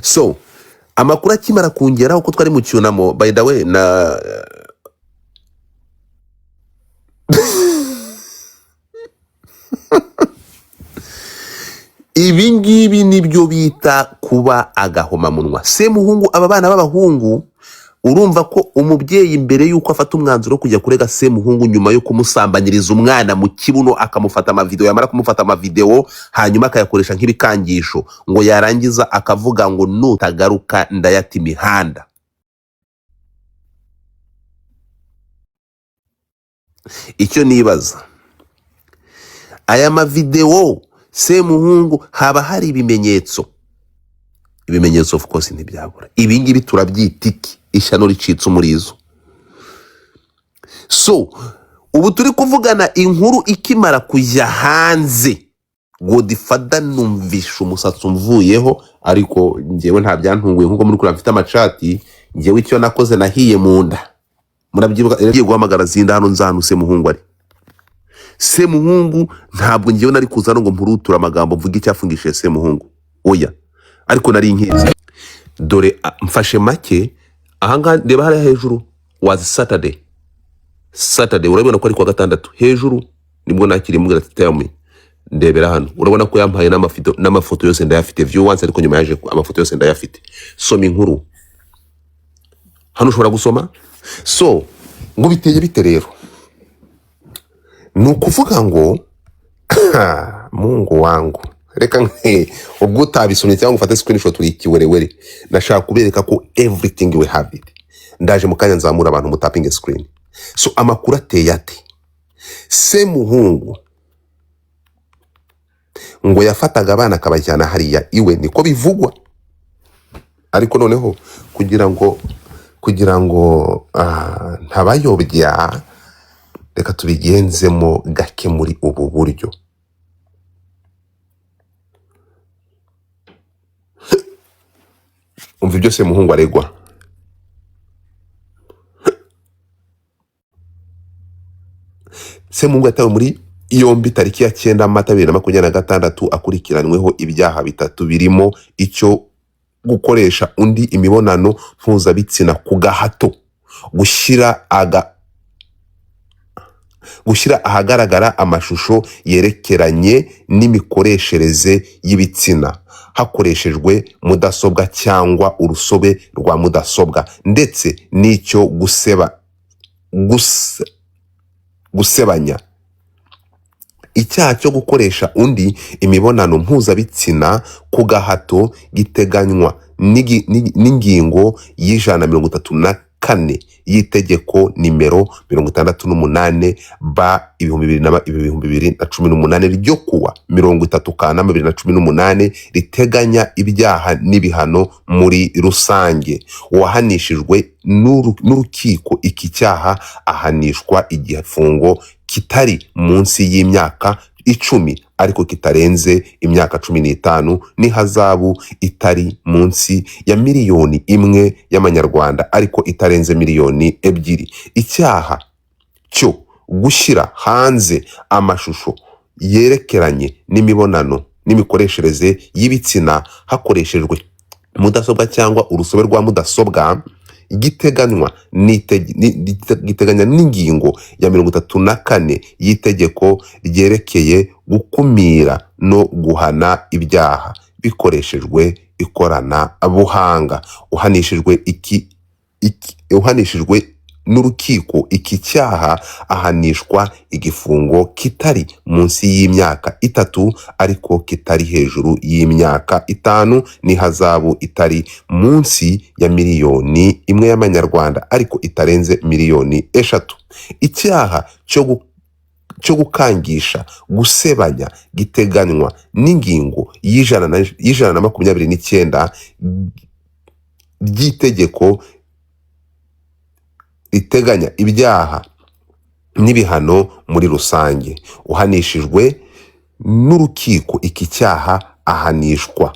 So amakuru akimara kungeraho ko twari mu cyunamo, by the way, na ibi ngibi nibyo bita kuba agahomamunwa. Semuhungu, aba bana b'abahungu, urumva ko umubyeyi mbere y'uko afata umwanzuro wo kujya kurega Semuhungu nyuma yo kumusambanyiriza umwana mu kibuno, akamufata amavideo, yamara kumufata amavideo hanyuma akayakoresha nk'ibikangisho, ngo yarangiza akavuga ngo nutagaruka ndayata imihanda. Icyo nibaza, aya mavideo Semuhungu haba hari ibimenyetso? Ibimenyetso of course ntibyabura. Ibi ngibi turabyita iki? Ishyano ricitse umurizo. So ubu turi kuvugana, inkuru ikimara kujya hanze, Godfather numvisha umusatsi umvuyeho, ariko njyewe nta byantunguye nkuko muri kureba mfite amacati. Njyewe icyo nakoze, nahiye mu nda. Murabyibuka ngiye guhamagara Zinda hano, nzahanu Semuhungu ari. Semuhungu ntabwo ngewe nari kuza hano ngo mpuruture amagambo mvuge icyafungishije Semuhungu, oya, ariko nari nkizi. Dore mfashe make ahangaha, reba hariya hejuru, was Saturday. Saturday urabona ko ari kuwa gatandatu, hejuru nibwo nakiriye mubwira ati tell me. Ndebera hano, urabona ko yampaye n'amafoto yose ndayafite, view once, ariko nyuma yaje amafoto yose ndayafite. Soma inkuru hano, ushobora gusoma. So ngo biteye bite rero? Ni ukuvuga ngo ha, Mungu wangu, reka ubwo utabisomye cyangwa ufate screenshot uri ikiwerewere. Nashaka kubereka ko everything we have it. Ndaje mu kanya nzamura abantu mutapinge screen. So amakuru ateye ate? Semuhungu ngo yafataga abana akabajyana hariya iwe, niko bivugwa. Ariko noneho kugira ngo ntabayobya, reka tubigenzemo gake muri ubu buryo. Umva ibyo Semuhungu aregwa. Semuhungu yatawe muri yombi tariki ya 9 Mata 2026, akurikiranyweho ibyaha bitatu birimo icyo gukoresha undi imibonano mpuzabitsina ku gahato, gushyira ahagaragara amashusho yerekeranye n'imikoreshereze y'ibitsina hakoreshejwe mudasobwa cyangwa urusobe rwa mudasobwa, ndetse n'icyo gusebanya. Icyaha cyo gukoresha undi imibonano mpuzabitsina ku gahato giteganywa n'ingingo y'134 y'itegeko nimero 68 ba 2018 ryo kuwa 30 Kanama 2018, riteganya ibyaha n'ibihano muri rusange. Uwahanishijwe n'urukiko iki cyaha ahanishwa igifungo kitari munsi y'imyaka 10 ariko kitarenze imyaka 15, n'ihazabu itari munsi ya miliyoni 1 y'amanyarwanda ariko itarenze miliyoni 2. Icyaha cyo gushyira hanze amashusho yerekeranye n'imibonano n'imikoreshereze y'ibitsina hakoreshejwe mudasobwa cyangwa urusobe rwa mudasobwa giteganywa giteganya n'ingingo ya 34 y'itegeko ryerekeye gukumira no guhana ibyaha bikoreshejwe ikoranabuhanga. Uhanishijwe n'urukiko iki cyaha ahanishwa igifungo kitari munsi y'imyaka 3 ariko kitari hejuru y'imyaka 5, n'ihazabu itari munsi ya miliyoni 1 y'amanyarwanda ariko itarenze miliyoni 3. Icyaha cyo gukangisha gusebanya giteganywa n'ingingo y'129 ry'itegeko riteganya ibyaha n'ibihano muri rusange. Uhanishijwe n'urukiko iki cyaha ahanishwa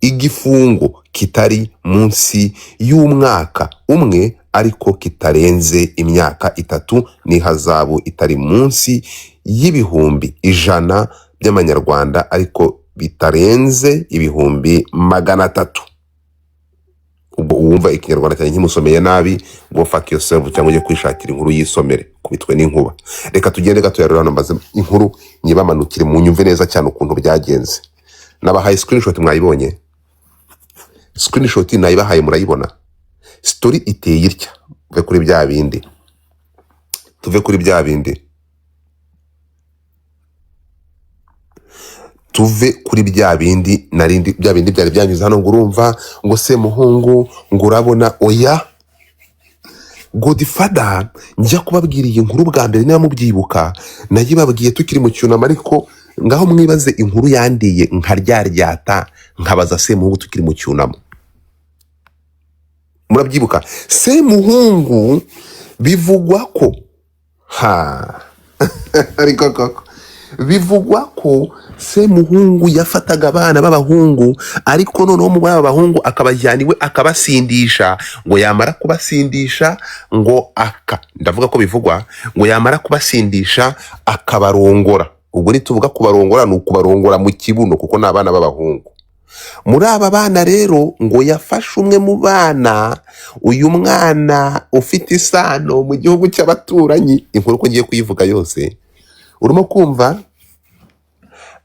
igifungo kitari munsi y'umwaka umwe ariko kitarenze imyaka 3, n'ihazabu itari munsi y'100,000 by'amanyarwanda ariko bitarenze 300,000. Uwumva ikinyarwanda cyane nkimusomeye nabi, go fuck yourself, cyangwa ujye kwishakira inkuru yisomere, kubitwe n'inkuba. Reka tugende gatoya rero hano, mbaze inkuru nyibamanukire munyumve neza cyane ukuntu byagenze. Nabahaye screenshot, mwayibonye? Screenshot nayibahaye, murayibona. Story iteye itya. Tuve kuri bya bindi, tuve kuri bya bindi, tuve kuri bya bindi narindi, bya bindi byari byanyuze hano, ngo urumva ngo Semuhungu, ngo urabona. Oya, Godfather, njya kubabwira iyi nkuru bwa mbere, niba mubyibuka, nayibabwiye tukiri mu cyunamo. Ariko ngaho mwibaze inkuru yandiye nkaryaryata, nkabaza Semuhungu tukiri mu cyunamo. Murabyibuka? Semuhungu bivugwa ko ha ariko koko bivugwa ko Semuhungu yafataga abana b'abahungu, ariko noneho mu bana b'abahungu akabajyana iwe akabasindisha, ngo yamara kubasindisha ngo aka, ndavuga ko bivugwa ngo yamara kubasindisha akabarongora. Ubwo nituvuga kubarongora, ni ukubarongora mu kibuno, kuko ni abana b'abahungu. Muri aba bana rero ngo yafashe umwe mu bana, uyu mwana ufite isano mu gihugu cy'abaturanyi. Inkuru uko ngiye kuyivuga yose urimo kumva,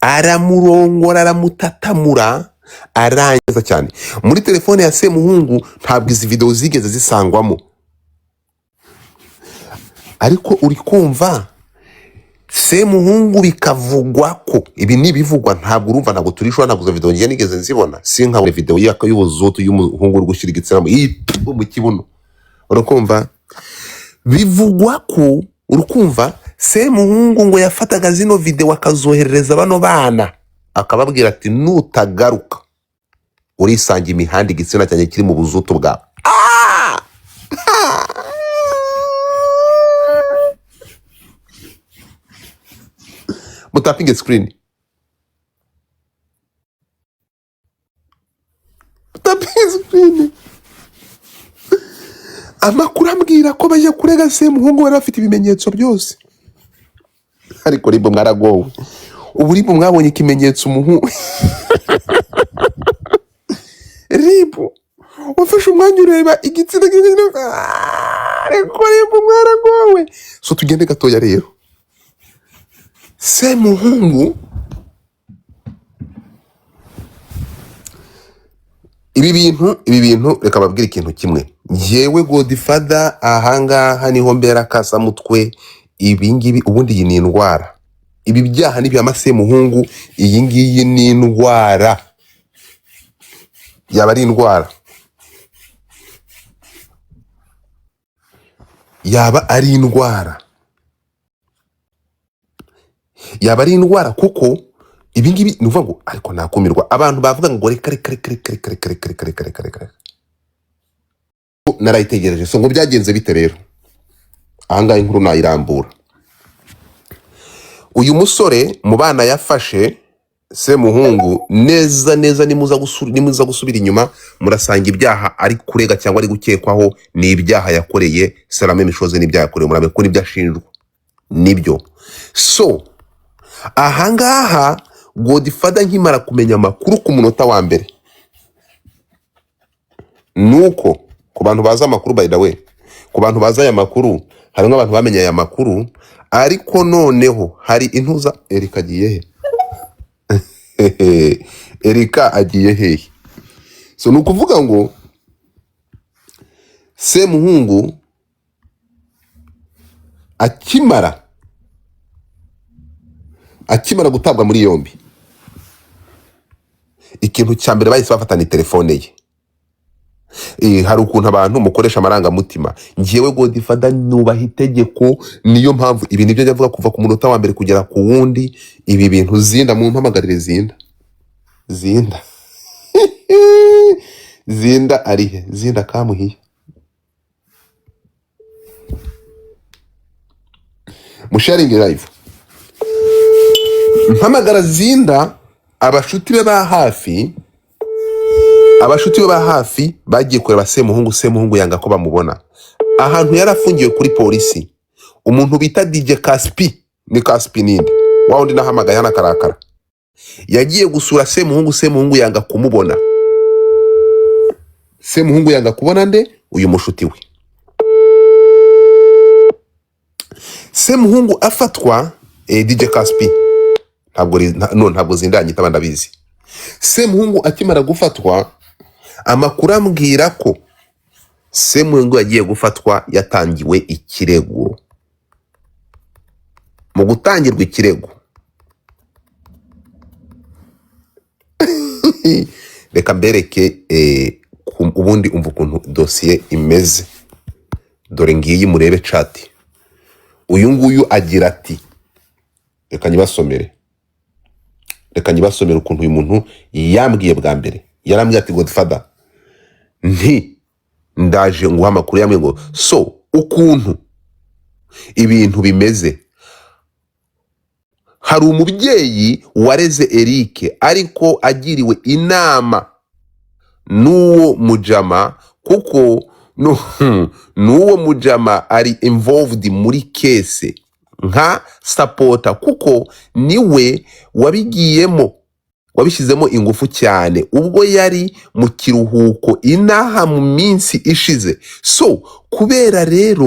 aramurongora, aramutatamura, arangiza cyane. Muri telefone ya Semuhungu ntabwo izi videwo zigeze zisangwamo, ariko uri kumva Semuhungu bikavugwa ko, ibi ni ibivugwa, ntabwo urumva, ntabwo turishwa, ntabwo izo videwo ngiye nigeze nzibona, sinkabone videwo y'ubuzutu y'umuhungu uri gushyira igitsina mu kibuno. Urakumva, bivugwa ko, urukumva, Semuhungu ngo yafataga zino videwo akazoherereza bano bana, akababwira ati nutagaruka urisanga imihanda igitsina cyanjye kiri mu buzutu bwawe. Ah! Mutapinge screen, mutapinge screen. Amakuru ambwira ko bajya kurega Semuhungu bari bafite ibimenyetso byose, ariko ribo mwaragowe. Ubu ribo mwabonye ikimenyetso, umuhungu ribo wafashe umwanya ureba igitsina, ariko ribo mwaragowe. So tugende gatoya rero. Semuhungu, ibi bintu reka babwire ikintu kimwe. Njyewe Godfather ahangaha niho mbera kasamutwe. Ibi ngibi ubundi iyi ni indwara, ibi byaha ni ibya Semuhungu, iyi ngiyi ni indwara, yaba ari indwara, yaba ari indwara, yaba ari indwara, kuko ibi ngibi ni ukuvuga ngo, ariko nakumirwa abantu bavuga ngo reka reka reka reka reka reka reka reka reka reka reka reka, narayitegereje. So ngo byagenze bite rero? Ahangaha inkuru nayirambura. Uyu musore mu bana yafashe Semuhungu, neza neza, nimuza gusubira inyuma murasanga ibyaha ari kurega cyangwa ari gukekwaho ni ibyaha yakoreye Salame Mishoze, n'ibyaha yakoreye Murame, kuko nibyo ashinjwa nibyo. So ahangaha Godfather nkimara kumenya amakuru ku munota wa mbere, nuko ku bantu bazi amakuru, by the way, ku bantu bazi aya makuru, harimo abantu bamenye aya makuru, ariko noneho hari intuza. Erika agiye he? Erika agiye hehe? So ni ukuvuga ngo Semuhungu akimara gutabwa muri yombi, ikintu cya mbere bahise bafata ni telefone ye. Hari ukuntu abantu mukoresha amarangamutima. Njyewe Godfather nubaha itegeko, niyo mpamvu ibi nibyo njya mvuga kuva ku munota wa mbere kugera ku wundi. Ibi bintu zinda mumpamagarire, zinda zinda zinda arihe? Zinda kamuhiye musharingi live, mpamagara zinda. Abashuti be ba hafi, abashuti be ba hafi bagiye kureba Semuhungu. Semuhungu yanga ko bamubona ahantu yari afungiwe kuri polisi. Umuntu bita DJ Kaspi, ni Kaspi ninde wa wundi nahamagaye hano akarakara, yagiye gusura Semuhungu. Semuhungu yanga kumubona. Semuhungu yanga kubona nde? Uyu mushuti we. Semuhungu afatwa, DJ Caspi ntabwo no, ntabwo zindanyita, ndabizi. Semuhungu akimara gufatwa, amakuru ambwira ko Semuhungu yagiye gufatwa yatangiwe ikirego. Mu gutangirwa ikirego, reka mbereke ubundi umva ukuntu dosiye imeze. Dore ngiyi, murebe chat. Uyu nguyu agira ati, reka nyibasomere, reka nyibasomere ukuntu uyu muntu yambwiye bwa mbere. Yarambwiye ati: "Godfather, nti ndaje nguha amakuru." Yambwiye ngo so ukuntu ibintu bimeze, hari umubyeyi wareze Eric, ariko agiriwe inama n'uwo mujama, kuko n'uwo mujama ari involved muri case nka supporter, kuko niwe wabigiyemo, wabishyizemo ingufu cyane ubwo yari mu kiruhuko inaha mu minsi ishize. So kubera rero